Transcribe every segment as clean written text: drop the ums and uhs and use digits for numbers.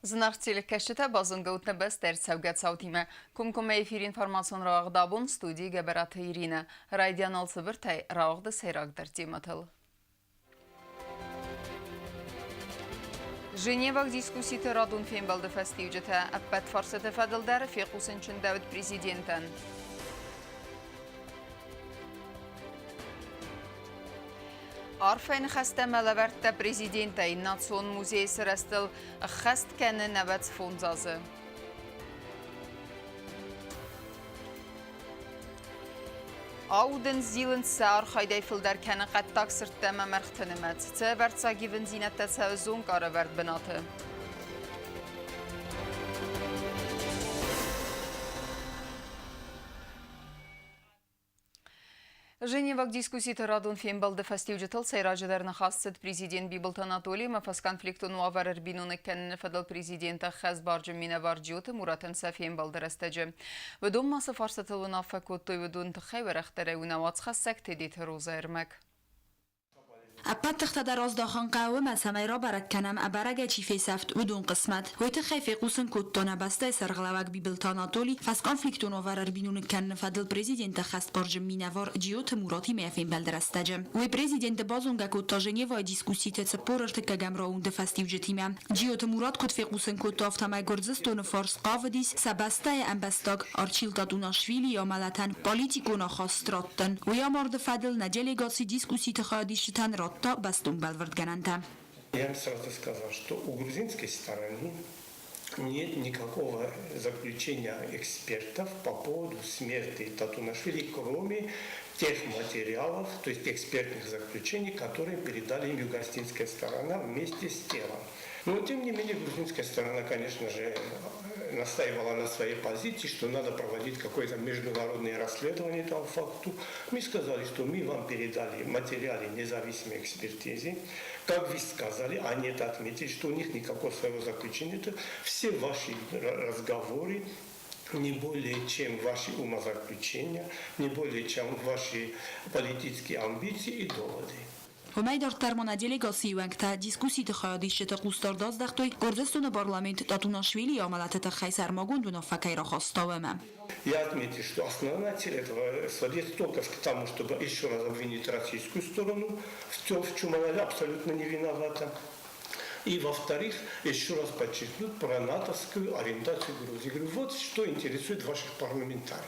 Зынаргъ телекӕсджытӕ, базонгӕ нӕ бӕстӕ ӕрцӕугӕ цаутимӕ. Комкоммӕ эфир информацион рауагъд абон студийы Гӕбӕраты Иринӕ. Райдиан алцыбыртӕй рауагъды сӕйрагдӕр темӕтыл. Женеваг дискусситы радон фембӕлды фӕстиуджытӕ ӕппӕт фарстыты фӕдыл дӕр фехъусын чындӕуыд президентӕн. Арфӕйы ныхӕстӕ ӕмӕ лӕвӕрттӕ президентӕй Национ музейы сырӕзтыл ӕххӕст кӕны 95 азы. Аудынц, зилынц сӕ архайдӕй фылдӕр кӕны хъӕддаг сырдтӕ ӕмӕ мӕргъты нымӕц. Цы ӕвӕрццаг ивындзинӕдтӕ цӕуы зонкъарӕвӕрд бынаты? Женеваг дискусситы радон фембӕлды фӕстиуджытыл сӕйраджыдӕр ныхас цыд президент Бибылты Анатолий ӕмӕ фӕсконфликтон уавӕр ӕрбиноныг кӕныны фӕдыл президенты хӕсбарджын минӕвар Джиоты Муратӕн сӕ фембӕлды рӕстӕджы. Уыдон ма цы фарстатыл уынаффӕ кодтой, уыдон тыххӕй уӕрӕхдӕрӕй уынӕ уацхӕссӕг Тедеты Роза ӕрмӕг. Ӕппӕт тыхтӕ дӕр аздахын хъӕуы ӕмӕ цӕмӕй рабӕрӕг кӕнӕм, ӕбӕрӕгӕй чи фесӕфт, уыдон хъысмӕт. Уый тыххӕй фехъусын кодта нӕ бӕстӕйы сӕргълӕууӕг Бибылты Анатоли, фӕсконфликтон уавӕр ӕрбиноныг кӕныны фӕдыл президенты ӕххӕстбарджын минӕвар Джиоты Муратимӕ фембӕлды рӕстӕджы. Уый президенты базонгӕ кодта Женевӕйы дискусситы 43-ӕм раунды фӕстиуджытимӕ. Джиоты Мурат куыд фехъусын кодта, афтӕмӕй Гуырдзыстоны фарс хъавыдис сӕ бӕстӕйы ӕмбӕстаг Арчил Татунашвилийы амӕлӕтӕн политикон ахаст раттын. Уый амарды фӕдыл нӕ делегаци дискусситы хайадисджытӕн радта бӕстон бӕлвырдгӕнӕнтӕ. Я им сразу сказал, что у грузинской стороны нет никакого заключения экспертов по поводу смерти Татунашвили, кроме тех материалов, то есть экспертных заключений, которые передали им юго-осетинская сторона вместе с телом. Но, тем не менее, грузинская сторона, конечно же, настаивала на своей позиции, что надо проводить какое-то международное расследование этого факту. Мы сказали, что мы вам передали материалы независимой экспертизы. Как вы сказали, они это отметили, что у них никакого своего заключения нет. Все ваши разговоры не более чем ваши умозаключения, не более чем ваши политические амбиции и доводы. Уымӕй дарддӕр ма нӕ делегацийы уӕнгтӕ дискусситы хайадисджыты хъусдард аздӕхтой Гуырдзыстоны парламент Татунашвилийы амӕлӕты тыххӕй сӕрмагонд уынаффӕ кӕй рахаста, уымӕ. Я отметил, что основная цель этого сводится только к тому, чтобы еще раз обвинить российскую сторону в том, в чем она абсолютно не виновата. И, во-вторых, еще раз подчеркнуть про натовскую ориентацию Грузии. Говорю, вот что интересует ваших парламентариев.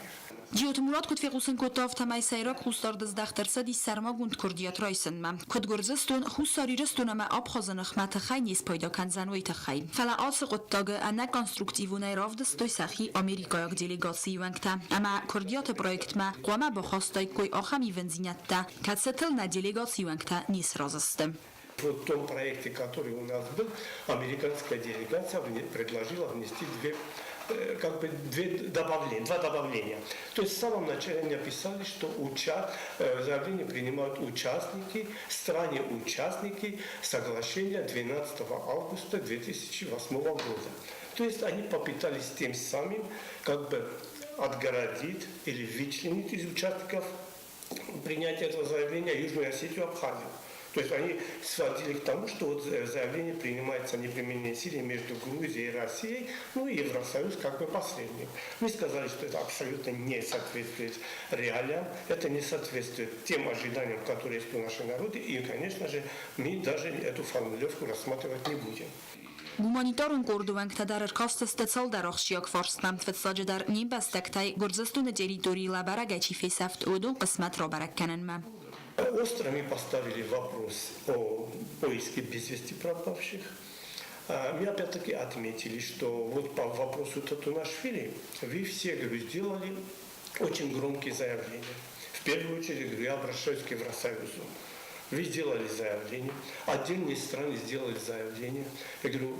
Джиоты Мурат куыд фехъусын кодта, афтӕмӕй сӕйраг хъусдард здӕхт ӕрцыдис сӕрмагонд куырдиат райсынмӕ. Куыд Гуырдзыстон, Хуссар Ирыстон ӕмӕ Абхазы ныхмӕ тыхӕй не спайда кӕндзӕн, уый тыххӕй. Фӕлӕ ацы хъуыддаджы ӕнӕконструктивонӕй равдыстой сӕхи америкӕйаг делегацийы уӕнгтӕ ӕмӕ куырдиаты проектмӕ хъуамӕ бахастаиккой ахӕм ивындзинӕдтӕ, кӕцытыл нӕ делегацийы уӕнгтӕ не сразы сты. В том проекте, который у нас был, американская делегация предложила внести две как бы две добавления, два добавления. То есть в самом начале они написали, что заявление принимают участники, страны-участники соглашения 12 августа 2008 года. То есть они попытались тем самым как бы отгородить или вычленить из участников принятия этого заявления Южную Осетию, Абхазию. То есть они сводили к тому, что вот заявление принимается о неприменении силы между Грузией и Россией, ну и Евросоюз как бы посредник. Мы сказали, что это абсолютно не соответствует реалиям, это не соответствует тем ожиданиям, которые есть у нашего народа, и, конечно же, мы даже эту формулировку рассматривать не будем. Гуманитарон къорды уӕнгтӕ дӕр ӕркастысты цалдӕр ахсджиаг фарстмӕ. Фыццаджыдӕр, не мбӕстӕгтӕй Гуырдзыстоны территорийыл ӕбӕрӕгӕй чи фесӕфт, уыдон хъысмӕт рабӕрӕг кӕнынмӕ. Остро мы поставили вопрос о поиске без вести пропавших. Мы опять-таки отметили, что вот по вопросу Татунашвили вы все, говорю, сделали очень громкие заявления. В первую очередь, говорю, я обращаюсь к Евросоюзу. Вы сделали заявление, отдельные страны сделали заявление. Я говорю,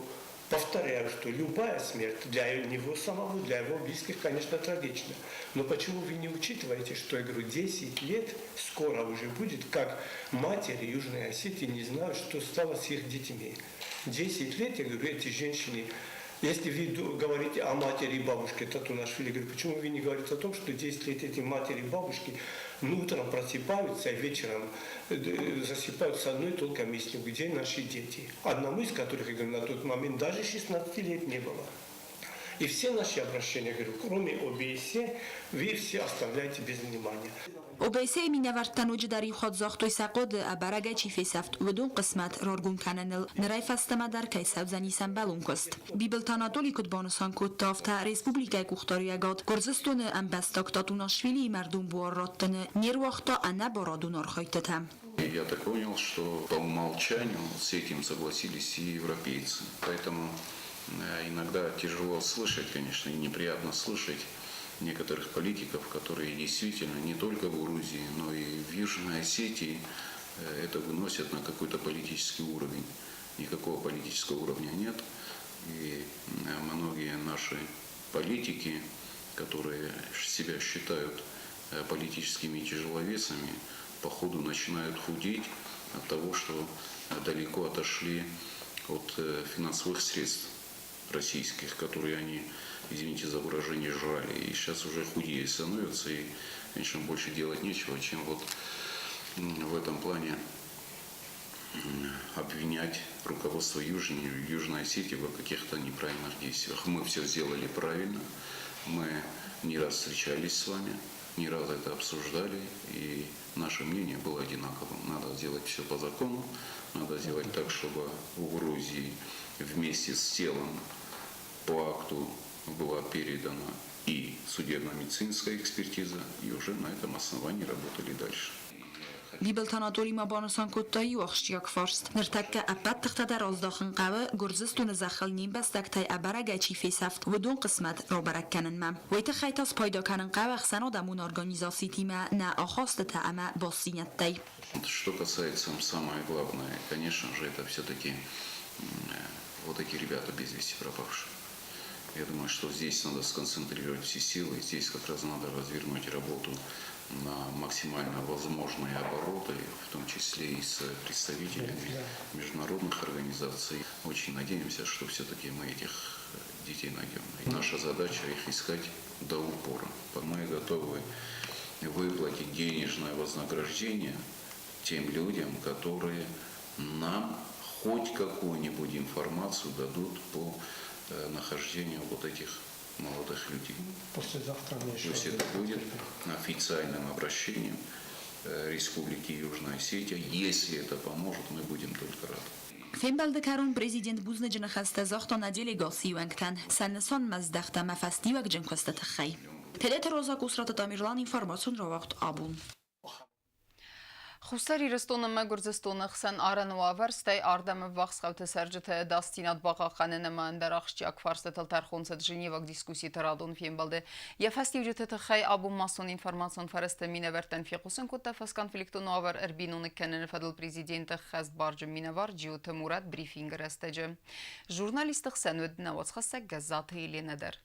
повторяю, что любая смерть для него самого, для его близких, конечно, трагична. Но почему вы не учитываете, что, я говорю, 10 лет скоро уже будет, как матери Южной Осетии не знают, что стало с их детьми. 10 лет, я говорю, эти женщины Если вы говорите о матери и бабушке Татунашвили, говорю, почему вы не говорите о том, что 10 лет эти матери и бабушки, ну, утром просыпаются, а вечером засыпают с одной только мыслью, где наши дети? Одному из которых, я говорю, на тот момент даже 16 лет не было. И все наши обращения, говорю, кроме ОБСЕ, вы все оставляете без внимания. ОБСЕ-йы минӕвӕрттӕ ноджыдӕр иу хатт загътой сӕ хъуыды, ӕбӕрӕгӕй чи фесӕфт, уыдон хъысмӕт раргом кӕныныл нырӕй фӕстӕмӕ дӕр кӕй цӕудзӕнис ӕмбӕлон куыст. Бибылты Анатоли куыд банысан кодта, афтӕ республикӕйы къухдариуӕгад Гуырдзыстоны ӕмбӕстаг Татунашвилийы мӕрдон буар раттыны не руагъта ӕнӕбарадон архайдтытӕ. Я так понял, что по умолчанию с этим согласились и европейцы. Поэтому иногда тяжело слышать, конечно, и неприятно слышать некоторых политиков, которые действительно не только в Грузии, но и в Южной Осетии это выносят на какой-то политический уровень. Никакого политического уровня нет. И многие наши политики, которые себя считают политическими тяжеловесами, по ходу начинают худеть от того, что далеко отошли от финансовых средств российских, которые они, извините за выражение, жрали. И сейчас уже худее становятся, и, конечно, больше делать нечего, чем вот в этом плане обвинять руководство Южной Осетии в каких-то неправильных действиях. Мы все сделали правильно, мы не раз встречались с вами, не раз это обсуждали, и наше мнение было одинаковым. Надо сделать все по закону, надо сделать так, чтобы у Грузии вместе с телом по акту была передана и судебно-медицинская экспертиза, и уже на этом основании работали дальше. Бибылты Анатоли ма банысан кодта иу ахсджиаг фарст. Ныртӕккӕ ӕппӕт тыхтӕ дӕр аздахын хъӕуы Гуырдзыстоны зӕххыл не мбӕстӕгтӕй ӕбӕрӕгӕй чи фесӕфт, уыдон хъысмӕт рабӕрӕг кӕнынмӕ. Уый тыххӕй та спайда кӕнын хъӕуы ӕхсӕнадӕмон организацитимӕ нӕ ахастытӕ ӕмӕ бастдзинӕдтӕй. Что касается, самое главное, конечно же, это все-таки вот эти ребята без вести пропавшие. Я думаю, что здесь надо сконцентрировать все силы, здесь как раз надо развернуть работу на максимально возможные обороты, в том числе и с представителями международных организаций. Очень надеемся, что все-таки мы этих детей найдем. И наша задача их искать до упора. Мы готовы выплатить денежное вознаграждение тем людям, которые нам хоть какую-нибудь информацию дадут по нахождению вот этих молодых людей. Послезавтра мне еще. То есть это будет официальным обращением Республики Южная Осетия. Если это поможет, мы будем только рады. Фембӕлды кӕрон президент бузныджы ныхӕстӕ загъта нӕ делегацийы уӕнгтӕн сӕ нысанмӕздӕхт ӕмӕ фӕстиуӕгджын куысты тыххӕй. Тедеты Роза, Къусраты Тамерлан, информацион рауагъд «Абон». Хуссар Ирыстон ӕмӕ Гуырдзыстоны хсӕн арӕны уавӕр, стӕй ардӕм ӕввахс хъӕуты цӕрджыты ӕдасдзинад бахъахъхъӕнын ӕмӕ ӕндӕр ахсджиаг фарстытыл тӕрхон цыд Женеваг дискусситы радон фембӕлды. Йӕ фӕстиуджыты тыххӕй абон массон информацион фӕрӕзты минӕвӕрттӕн фехъусын кодта фӕсконфликтон уавӕр ӕрбиноныг кӕныны фӕдыл президенты хӕстбарджын минӕвар Джиоты Мурат брифингы рӕстӕджы. Журналистты хсӕн уыд нӕ уацхӕссӕг Гӕззаты Еленӕ дӕр.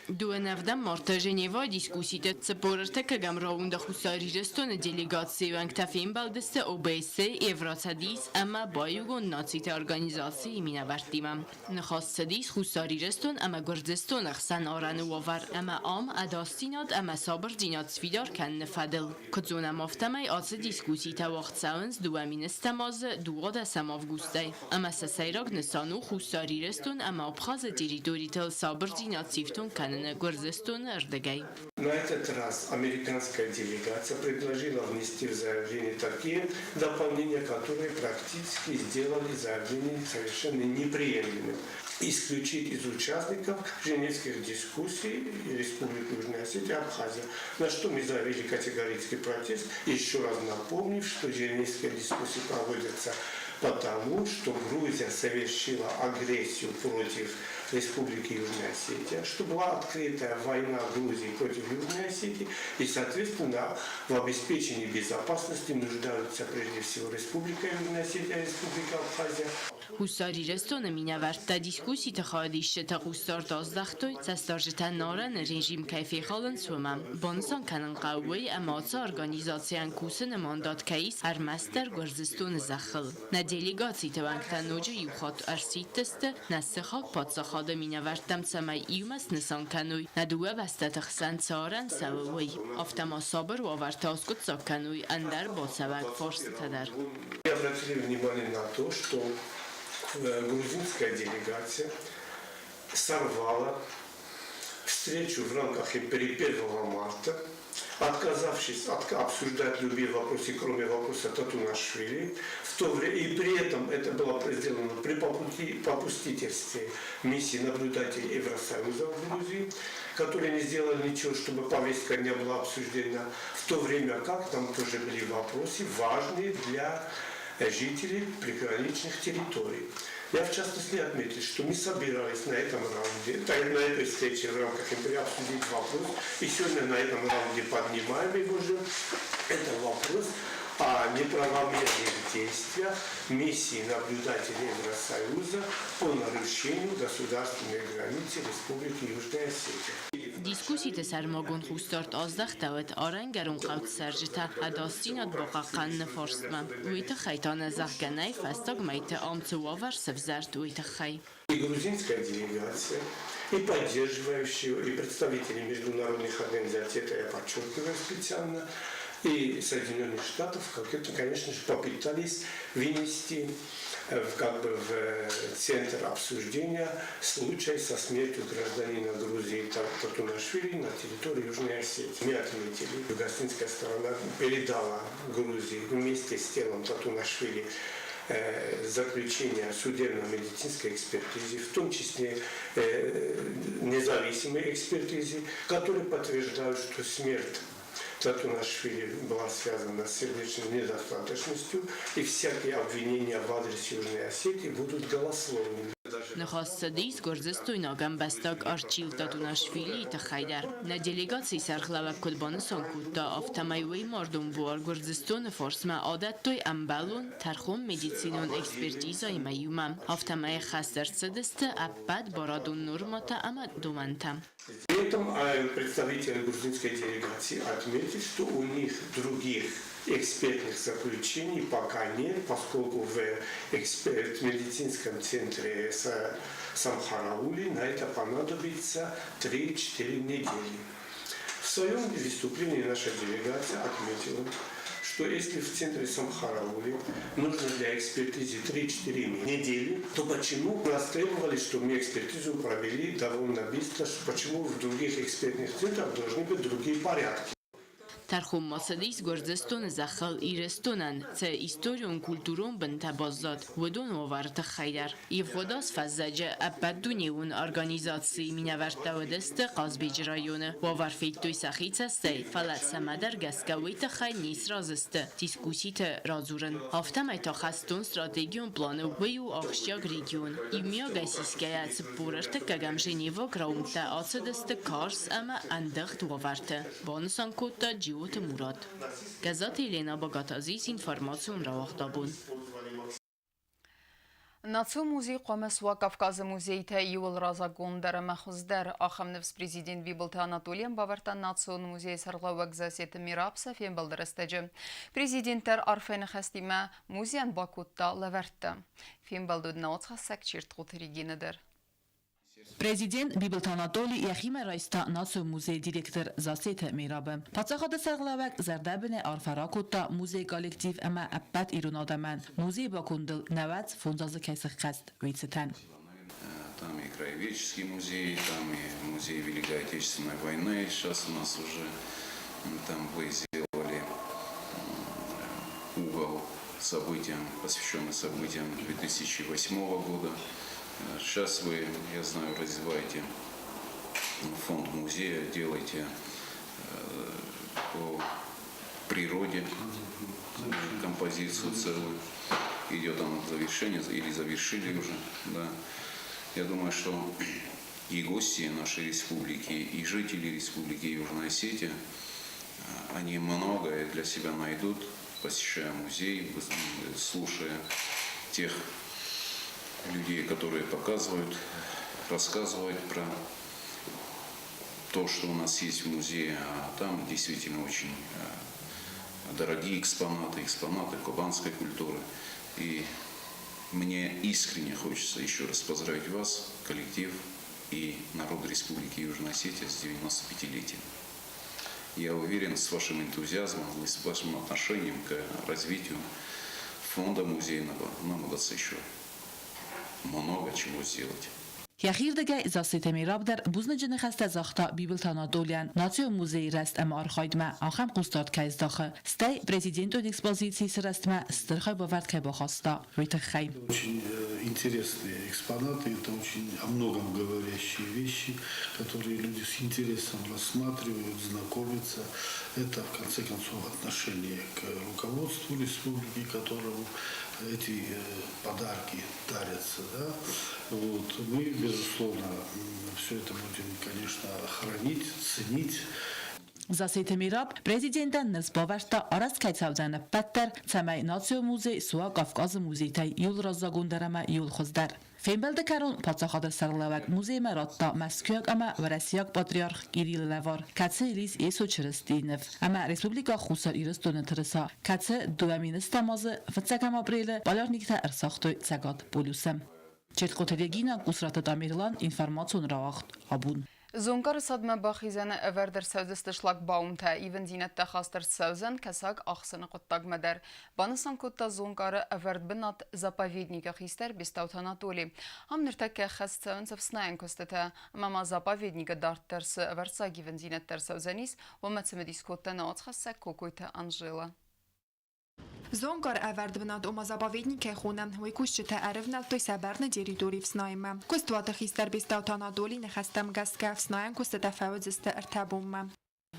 Дыууӕ марты Женевӕйы дискусситы 43-ӕм раунды Хуссар Ирыстоны делегацийы уӕнгтӕ фембӕлдысты ОБСЕ, Евроцӕдис ӕмӕ Баиугонд Нациты Организацийы минӕвӕрттимӕ. Ныхас цыдис Хуссар Ирыстон ӕмӕ Гуырдзыстоны хсӕн арӕны уавӕр ӕмӕ ам ӕдасдзинад ӕмӕ сабырдзинад сфидар кӕныны фӕдыл. Куыд зонӕм, афтӕмӕй ацы дискусситӕ уагъд цӕуынц 2010 азы 12 августӕй ӕмӕ сӕ сӕйраг нысан у Хуссар Ирыстон ӕмӕ Абхазы территоритыл сабырдзинад сифтонг кӕныны Гуырдзыстоны ӕрдыгӕй. На этот раз американская делегация предложила внести в заявление такие дополнения, которые практически сделали заявление совершенно неприемлемым. Исключить из участников женевских дискуссий Республику Южная Осетия и Абхазия. На что мы заявили категорический протест, еще раз напомнив, что женевские дискуссии проводятся потому, что Грузия совершила агрессию против Республики Южная Осетия, что была открытая война Грузии против Южной Осетии, и, соответственно, в обеспечении безопасности нуждаются прежде всего Республика Южная Осетия и Республика Абхазия. Хуссар Ирыстоны минӕвӕрттӕ дискусситы хайадисджыты хъусдард аздӕхтой, цӕстдарджытӕ арӕны режим кӕй фехалынц, уымӕ. Банысан кӕнын хъӕуы уый, ӕмӕ ацы организацийӕн кусыны мандат кӕй ис ӕрмӕстдӕр Гуырдзыстоны зӕххыл. Нӕ делегациты уӕнгтӕ ноджы иу хатт ӕрсидтысты нӕ сыхаг паддзахады минӕвӕрттӕм, цӕмӕй иумӕ снысан кӕной, нӕ дыууӕ бӕстӕты хсӕн цы арӕн цӕуы, уый. Афтӕ ма сабыр уавӕрты аскъуыддзаг кӕной ӕндӕр бацӕуӕг фарстытӕ дӕр. Обратили внимание на то, что грузинская делегация сорвала встречу в рамках 1 марта, отказавшись от, обсуждать любые вопросы, кроме вопроса Татунашвили, в то время, и при этом это было сделано при попустительстве миссии наблюдателей Евросоюза в Грузии, которые не сделали ничего, чтобы повестка не была обсуждена, в то время как там тоже были вопросы важные для жителей приграничных территорий. Я в частности отметил, что мы собирались на этом раунде, на этой встрече в рамках МП обсудить вопрос, и сегодня на этом раунде поднимаем его же. Это вопрос о неправомерных действиях миссии наблюдателей Евросоюза по нарушению государственной границы Республики Южная Осетия. Дискусситы сӕрмагонд хъусдард аздӕхтӕуыд арӕнгӕрон хъӕуты цӕрджытӕ ӕдасдзинад бахъахъхъӕныны фарстмӕ. Уый тыххӕй та нӕ зӕгъгӕ нӕй, фӕстаг мӕйты ам цы уавӕр сӕвзӕрд, уый тыххӕй. И грузинская делегация, и поддерживающие, и представители международных организаций, это я подчеркиваю специально, и Соединенных Штатов, как это, конечно же, попытались вынести в, как бы в центр обсуждения случай со смертью гражданина Грузии Татунашвили на территории Южной Осетии. Мы отметили, грузинская сторона передала Грузии вместе с телом Татунашвили заключение судебно-медицинской экспертизы, в том числе независимой экспертизы, которые подтверждают, что смерть Татунашвили была связана с сердечной недостаточностью, и всякие обвинения в адрес Южной Осетии будут голословными. Ныхас цыдис гуырдзыстойнаг ӕмбӕстаг Арчил Татунашвилийы тыххӕй дӕр. Нӕ делегацийы сӕргълӕууӕг куыд банысан кодта, афтӕмӕй уый мардон буар Гуырдзыстоны фарсмӕ адӕттой ӕмбӕлон тӕрхон-медицинон экспертизӕимӕ иумӕ. Афтӕмӕй хаст ӕрцыдысты ӕппӕт барадон нормӕтӕ ӕмӕ домӕнтӕ. При этом представители грузинской делегации отметили, что у них других экспертных заключений пока нет, поскольку в эксперт медицинском центре Самхараули на это понадобится 3-4 недели. В своем выступлении наша делегация отметила, что если в центре Самхараули нужно для экспертизы 3-4 недели, то почему нас требовали, чтобы мы экспертизу провели довольно быстро, почему в других экспертных центрах должны быть другие порядки? Тӕрхон ма цыдис Гуырдзыстоны зӕххыл Ирыстонӕн цы историон-культурон бынтӕ баззад, уыдон уавӕры тыххӕй дӕр. Ивгъуыд аз фӕззӕджы ӕппӕтдунеон организацийы минӕвӕрттӕ уыдысты Хъазбеджы районы. Уавӕр федтой сӕхи цӕстӕй, фӕлӕ цӕмӕдӕр гӕсгӕ уый тыххӕй не сразы сты дискусситы радзурын. Афтӕмӕй та хӕстон стратегион планы уый у ахсджиаг регион. Иумиагӕй сисгӕйӕ 43-ӕм Женеваг раундтӕ ацыдысты карз ӕмӕ ӕндыгъд уавӕрты, банысан кодта Джиоты Мурат. Гӕззаты Елена, Багаты Азиз, информацион рауагъдабон. Национ музей хъуамӕ суа Кавказы музейтӕ иууыл разагонддӕр ӕмӕ хуыздӕр. Ахӕм ныфс президент Бибылты Анатолийӕн бавӕрдта Национ музейы сӕргълӕууӕг Засеты Мираб сӕ фембӕлды рӕстӕджы. Президент дӕр арфӕйы ныхӕстимӕ музейӕн бакодта лӕвӕрттӕ. Фембӕлд уыд науцхӕссӕг Чертхъоты Регинӕ дӕр. Президент Бибылты Анатоли йӕхимӕ райста Национ музейы директор Зассеты Мерабы. Паддзахады сӕргълӕууӕг зӕрдӕбынӕй арфӕ ракодта музейы коллектив ӕмӕ ӕппӕт ирон адӕмӕн, музейы бакондыл 95 азы кӕй сыххӕст, уый цытӕн. Там и краеведческий музей, там и музей Великой Отечественной войны. Сейчас у нас уже там вы сделали угол событиям, посвященный событиям 2008 года. Сейчас вы, я знаю, развиваете фонд музея, делаете по природе композицию целую. Идет она в завершение или завершили уже. Да. Я думаю, что и гости нашей республики, и жители Республики Южная Осетия, они многое для себя найдут, посещая музей, слушая тех людей, которые показывают, рассказывают про то, что у нас есть в музее, а там действительно очень дорогие экспонаты, экспонаты кубанской культуры. И Мне искренне хочется еще раз поздравить вас, коллектив и народ Республики Южная Осетия с 95-летием. Я уверен, с вашим энтузиазмом и с вашим отношением к развитию фонда музейного нам удастся еще много чего сделать. Йӕхирдыгӕй Зассеты Мераб дӕр бузныджы ныхӕстӕ загъта Бибылты Анатолийӕн, Национ музейы рӕзт ӕмӕ архайдмӕ ахӕм хъусдард кӕй здахы, стӕй президентон экспозицийы сырӕзтмӕ стыр хайбавӕрд кӕй бахаста, уый тыххӕй. Очень интересные экспонаты, это очень о многом говорящие вещи, которые люди с интересом рассматривают, знакомятся. Это, в конце концов, отношение к руководству республики, которому эти подарки дарятся. Да? Вот. Мы, безусловно, все это будем, конечно, хранить, ценить. Зассеты Мераб президентӕн ныфс бавӕрдта, арӕзт кӕй цӕудзӕн ӕппӕт дӕр, цӕмӕй Национ музей суа Кавказы музейтӕй иууыл раззагондӕр ӕмӕ иууыл хуыздӕр. Фембӕлды кӕрон паддзахады сӕргълӕууӕг музеймӕ радта Мӕскуыйаг ӕмӕ Уӕрӕсейаг патриарх Кириллы лӕвар, кӕцы ис Йесо Чырыстийы ныв, ӕмӕ Республикӕ Хуссар Ирыстоны тырыса, кӕцы 2010 азы фыццӕгӕм апрелы полярниктӕ ӕрцагътой Цӕгат полюсы. Четкоты Регина, Къусраты Тамерлан, информацион рауагъд Абон. Зонгары цадмӕ бахизӕны ӕвӕрд ӕрцӕудзысты шлагбаумтӕ, ивындзинӕдтӕ хаст ӕрцӕудзӕн кӕсаг ахсыны хъуыддагмӕ дӕр. Банысан кодта Зонгары ӕвӕрд бынат заповедникы хистӕр Бестауты Анатоли. Ам ныртӕккӕ ӕххӕст цӕуынц ӕфснайӕн куыстытӕ, ӕмӕ ма заповедникы дарддӕр цы ӕвӕрццаг ивындзинӕдтӕ ӕрцӕудзӕнис, уымӕ цымыдис кодта нӕ уацхӕссӕг Кокойты Анжела. Зонгар ӕвӕрд бынат, ома заповедник кӕй хонӕм, уый кусджытӕ ӕрывнӕлдтой сӕ бӕрны территори ӕфснайынмӕ. Куыстуаты хистӕр Бестауты Анатолий ныхӕстӕм гӕсгӕ ӕфснайӕн куыстытӕ фӕуыдзысты ӕртӕ бонмӕ.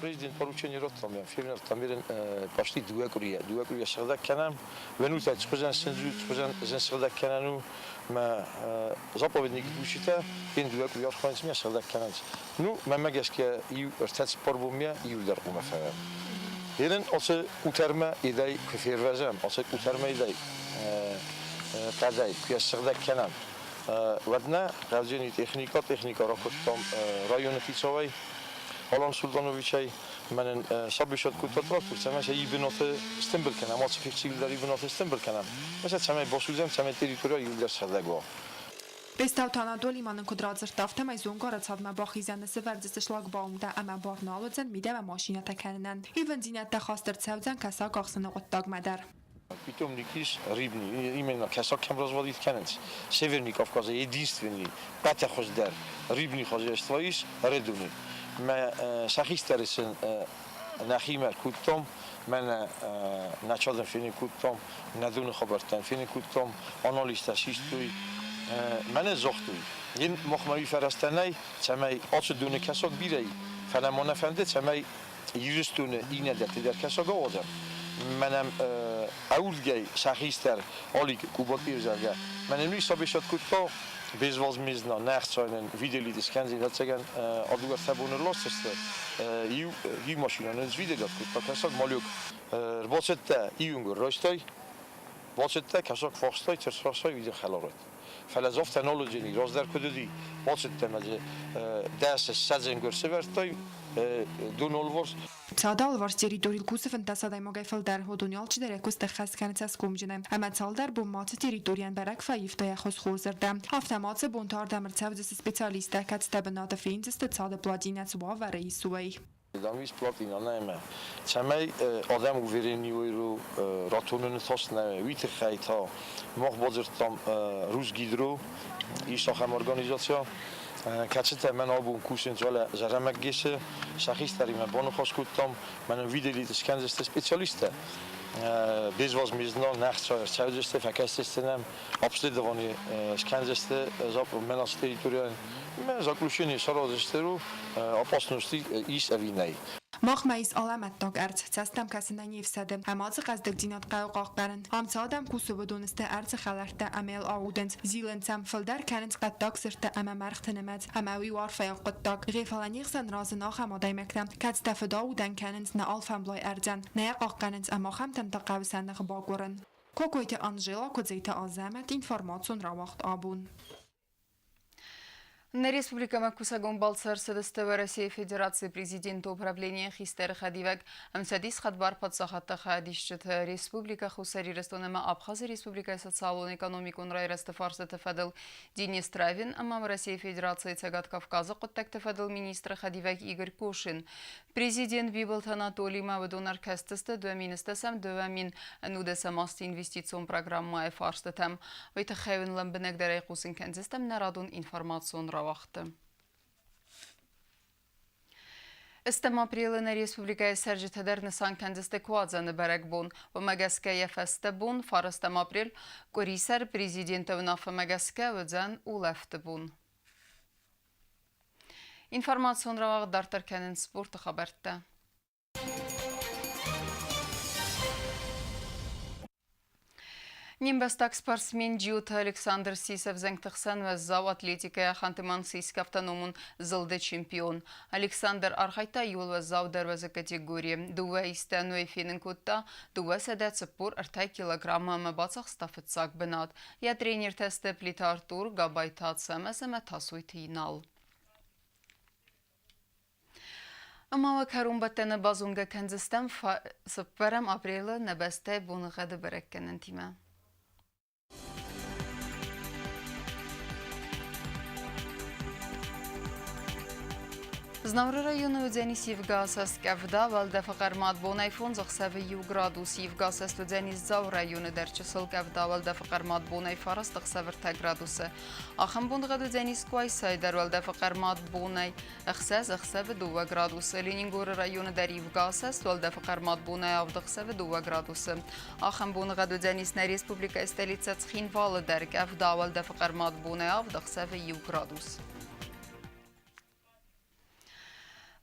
Президент поручение радта мӕм, февнӕлдтам ерын почти дыууӕ къуырийӕ. Дыууӕ къуырийӕ сыгъдӕг кӕнӕм. Венутӕ цхуызӕн сындзу, цхуызӕн зын сыгъдӕг кӕнӕн у. Мӕ заповедники кусджытӕ йын дыууӕ къуырийӕ архайынц мӕ сыгъдӕг кӕнынц. Ну, мӕнмӕ гӕсгӕ иу ӕртӕ цыппар бонмӕ иу дӕр хъуамӕ фӕуӕм. Ерын ацы къутӕрмӕ едӕй куы фервӕзӕм, ацы къутӕрмӕ едӕй хъӕдӕй куы йӕ сыгъдӕг кӕнӕм, уӕд нӕ хъӕудзӕни техникӕ, техникӕ ракодтам районы хицауӕй, Алан Султановичӕй. Мӕнӕн сабисад кодта трактор, цӕмӕй сӕ ибынаты стымбыл кӕнӕм, ацы фехсигыл ибынаты стымбыл кӕнӕм. Ӕмӕ цӕмӕй басудзӕм, цӕмӕй территорийӕ иууылдӕр сыгъдӕг уа. Бестауты Анатоли ма нын куыд радзырдта, афтӕмӕй Зонгары цадмӕ бахизӕны сӕвӕрдзысты шлагбаумтӕ ӕмӕ бар нал уыдзӕн мидӕмӕ машинӕтӕ кӕнынӕн. Ивындзинӕдтӕ хаст ӕрцӕудзӕн кӕсаг ахсыны хъуыддагмӕ дӕр. Питомник ис рыбный, именно кӕсаг кӕм разводить кӕнынц. Северный Кавказы единственный, пӕтӕ хуыздӕр рыбный хозяйство ис Редуны. Мӕ сӕхистӕры сын нӕхимӕ кодтам, мӕнӕ начадын фенын кодтам, нӕ доны хабӕрттӕн фенын кодтам, анализтӕ систой. Мӕнӕ загътой, йын махмӕ уый фӕрӕзтӕ нӕй, цӕмӕй ацы доны кӕсаг бирӕ и, фӕлӕ ма нӕ фӕнды, цӕмӕй Ирыстоны иннӕ дӕтты дӕр кӕсаг ауадзӕм. Мӕнӕн ӕвдгӕй сӕ хистӕр Алик Кубатир, зӕгъгӕ, мӕнӕн уый сабесад кодта, безвозмездно нӕ ӕхцайӕн виделит скӕндзӕн, ӕцӕгӕн а дыууӕ боны ласдзысты. Иу, иу машинӕ нын свиделят кодта кӕсаг малек. Рбацӕттӕ июнгур райстай, бацӕттӕ кӕсаг фахстай, цырцфахстай, уый хӕларад. Фӕлӕ дзы афтӕ нал уыдзӕни, раздӕр куыд уыди, бацыдтӕн ӕмӕ дзы дӕс ссӕдзӕнгуыр сӕвӕрдтой дон алыварс. Цады алыварс территорийыл кусы 15 адӕймагӕй фылдӕр, уыдон алчидӕр йӕ куыст ӕххӕст кӕны цӕсгомджынӕй. Ӕмӕ цалдӕр бонмӕ ацы территорийӕн бӕрӕг фӕивта йӕ хуыз хорзӕрдӕм. Афтӕ ма ацы бонты ардӕм ӕрцӕудзысты специалисттӕ, кӕцытӕ бынаты фендзысты цады платинӕ цы уавӕры ис, уый. Там есть платина нӕма. Цӕмӕй адӕм уверенный уой ратоныны тас нӕ, уый тыххӕй та мах бадзырдтам Русгидро, ис ахӕм организаци, кӕцытӕ мӕн абон кусынц уӕлӕ Зӕрӕмӕг ГЭС-ы, сӕ хистӕримӕ баныхас кодтам, мӕнӕн виделит скӕндзысты специалисттӕ. Безвозмездно нӕ ӕхца ӕрцӕудзысты, фӕкӕсдзысты нӕм, обследование скӕндзысты мӕн ацы территорийӕн. Заключение сараздзысты опасности ис ӕви нӕй. Махмӕ ис алӕмӕттаг ӕрдз, цӕстӕм кӕсынӕй не фсӕды, ӕмӕ ацы хъӕздыгдзинад хъӕуы хъахъхъӕнын. Ам цы адӕм кусы, уыдон сты ӕрдзы хӕлӕрттӕ ӕмӕ йыл аудынц, зилынц ӕм, фылдӕр кӕнынц хъӕддаг сырдтӕ ӕмӕ мӕргъты нымӕц, ӕмӕ уый у арфӕйаг хъуыддаг. Гъе, фӕлӕ не хсӕн рӕзын ахӕм адӕймӕгтӕ, кӕцытӕ фыдаудӕн кӕнынц нӕ алфӕмблай ӕрдзӕн, нӕ йӕ хъахъхъӕнынц ӕмӕ ахӕмтӕм та хъӕуы сӕ ных бакъуырын. Кокойты Анжела, Куыдзеты Азӕмӕт, информацион рауагъд абон. Нӕ республикӕмӕ кусӕгон балцы ӕрцыдысты Уӕрӕсейы Федерацийы Президенты управленийы хистӕры хӕдивӕг, Ӕмцӕдис хӕдбар паддзахадты хайадисджыты Республикӕ Хуссар Ирыстон ӕмӕ Абхазы Республикӕйы социалон-экономикон райрӕзты фарстыты фӕдыл Денис Травин ӕмӕ Уӕрӕсейы Федерацийы Цӕгат Кавказы хъуыддӕгты фӕдыл министры хӕдивӕг Игорь Кошин. Президент Бибылты Анатолимӕ уыдон ӕркастысты 2019 азты инвестицион программӕйы фарстытӕм. Уый тыххӕй уын лӕмбынӕгдӕрӕй хъусын кӕндзыстӕм нӕ радон информацион рауагъдты. Ӕстӕм апрелы нӕ республикӕйы цӕрджытӕ дӕр нысан кӕндзысты Куадзӕны бӕрӕгбон. Уымӕ гӕсгӕ йӕ фӕстӕ бон, фарӕстӕм апрель, къуырисӕр президенты уынаффӕмӕ гӕсгӕ уыдзӕн улӕфты бон. Информацион рауагъд дарддӕр кӕнынц спорты хабӕрттӕ. Не мбӕстаг спортсмен Джиоты Александр ссис ӕвзӕнгты хсӕн уӕззау атлетикӕйӕ Ханты-Мансийскы автономон зылды чемпион. Александр архайдта иууыл уӕззаудӕр уӕзы категорийы. Дыууӕ истӕнуӕй фенын кодта 243 килограммы ӕмӕ бацахста фыццаг бынат. Йӕ тренертӕ сты Плиты Артур, Габайты Ацӕмӕз ӕмӕ Тасойты Инал. Ӕмӕ уӕ кӕронбӕттӕны базонгӕ кӕндзыстӕм цыппӕрӕм апрелы нӕ бӕстӕйы боныгъӕды бӕрӕггӕнӕнтимӕ. Знауыры районы уыдзӕнис ивгӕ къӕвда, уӕлдӕфы хъӕрмад бонӕй фондз ӕхсӕвы иу градус. Ивгӕ уыдзӕнис Дзауы районы дӕр чысыл къӕвда, уӕлдӕфы хъӕрмад бонӕй фараст ӕхсӕвы ӕртӕ градусы. Ахӕм боныгъӕд уыдзӕнис Къуайсайы дӕр уӕлдӕфы хъӕрмад бонӕй ӕхсӕз ӕхсӕвы дыууӕ градусы. Ленингоры районы дӕр ивгӕ уӕлдӕфы хъӕрмад бонӕй авд ӕхсӕвы дыууӕ градусы. Ахӕм боныгъӕд уыдзӕнис нӕ республикӕйы столицӕ Цхинвалы дӕр къӕвда, уӕлдӕфы хъӕрмад бонӕй авд ӕхсӕвы иу градус.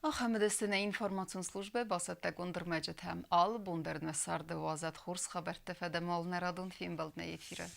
Ахӕм уыдысты нӕ информацион службӕ бацӕттӕгонд ӕрмӕджытӕ. Алы бон дӕр нӕ царды уадзӕд хорз хабӕрттӕ фӕдӕмӕл нӕ радон фембӕлд нӕ эфиры.